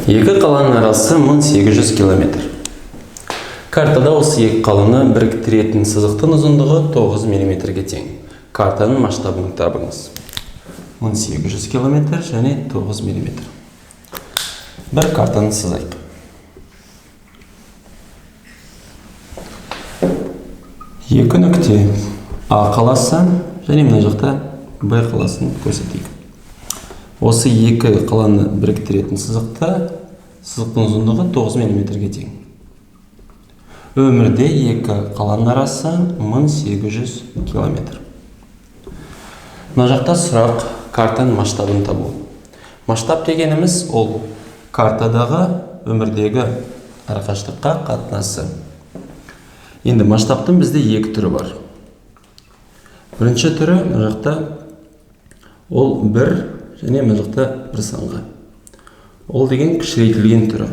Екі қаланың арасы 1800 километр. Картада осы екі қаланы біріктіретін сызықтың ұзындығы 9 миллиметрге тең. Картаның масштабын табыңыз. 1800 километр және 9 миллиметр. Бір картаны сызайық. Екі нүкте А қаласы және мына жақта Б қаласын көрсетейік. Осы екі қаланы біріктіретін сызықтың ұзындығы 9 миллиметрге тең. Өмірде екі қаланың арасы 1800 километр. Мына жақта сұрақ картаның масштабын табу. Масштаб дегеніміз ол картадағы өмірдегі арақашықтыққа қатынасы. Енді масштабтың бізде екі түрі бар. Бірінші түрі мына жақта ол бір және мына жақта бір санға. Ол деген кішірейтілген түрі.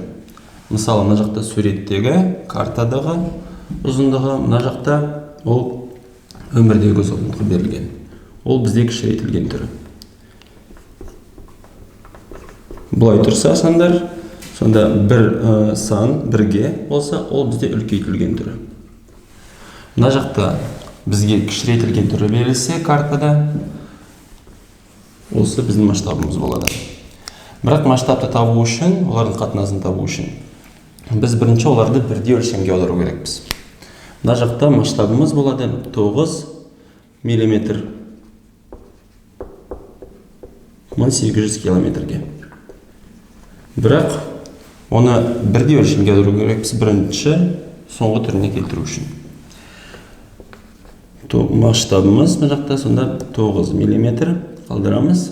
Мысалы, мына жақта суреттегі картадағы ұзындығы, мына жақта ол өмірдегі ұзындығы берілген. Ол бізде кішірейтілген түрі. Былай тұрса сандар, сонда бір сан бірге болса, ол бізде үлкейтілген түрі. Мына жақта бізге кішірейтілген түрі берілсе картада, осы біздің масштабымыз болады. Бірақ масштабты табу үшін, олардың қатынасын табу үшін біз бірінші оларды бірдей өлшемге аудару керекпіз. Мына жақта масштабымыз болады 9 миллиметр 1800 километрге. Бірақ оны бірдей өлшемге аудару керекпіз бірінші соңғы түріне келтіру үшін. Масштабымыз мына жақта сонда 9 миллиметр қалдырамыз.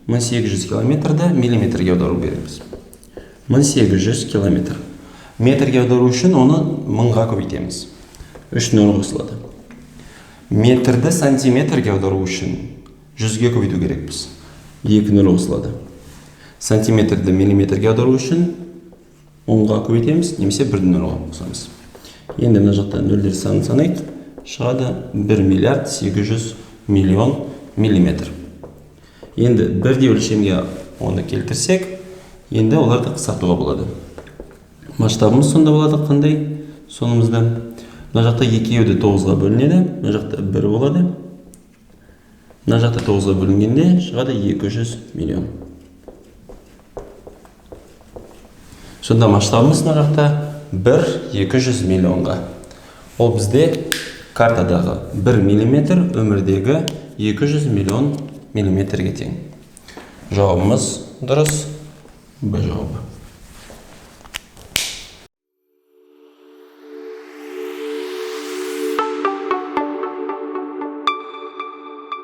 1800 километрді миллиметрге аудару керекпіз. 1800 километр. Метрге аудару үшін оны мыңға көбейтеміз. 3 нөл қосылады. Метрді сантиметрге аудару үшін 100-ге көбейту керекпіз. 2 нөл қосылады. Сантиметрді миллиметрге аудару үшін 10-ға көбейтеміз, немесе 1 нөл қосамыз. Енді мына жақта нөлдер санын санайық. Шығады 1 миллиард 800 миллион миллиметр. Енді бірдей өлшемге оны келтірсек, енді оларды қысқартуға болады. Масштабымыз сонда болады қандай? Сонымызда мына жақта екеуі де 9-ға бөлінеді, мына жақта 1 болады. Мына жақта 9-ға бөлінгенде шығады 200 миллион. Сонда масштабымыз мына жақта 1-200 миллионға. Ол бізде картадағы 1 миллиметр өмірдегі 200 миллион миллиметрге тең. Жауабымыз дұрыс, Б жауабы.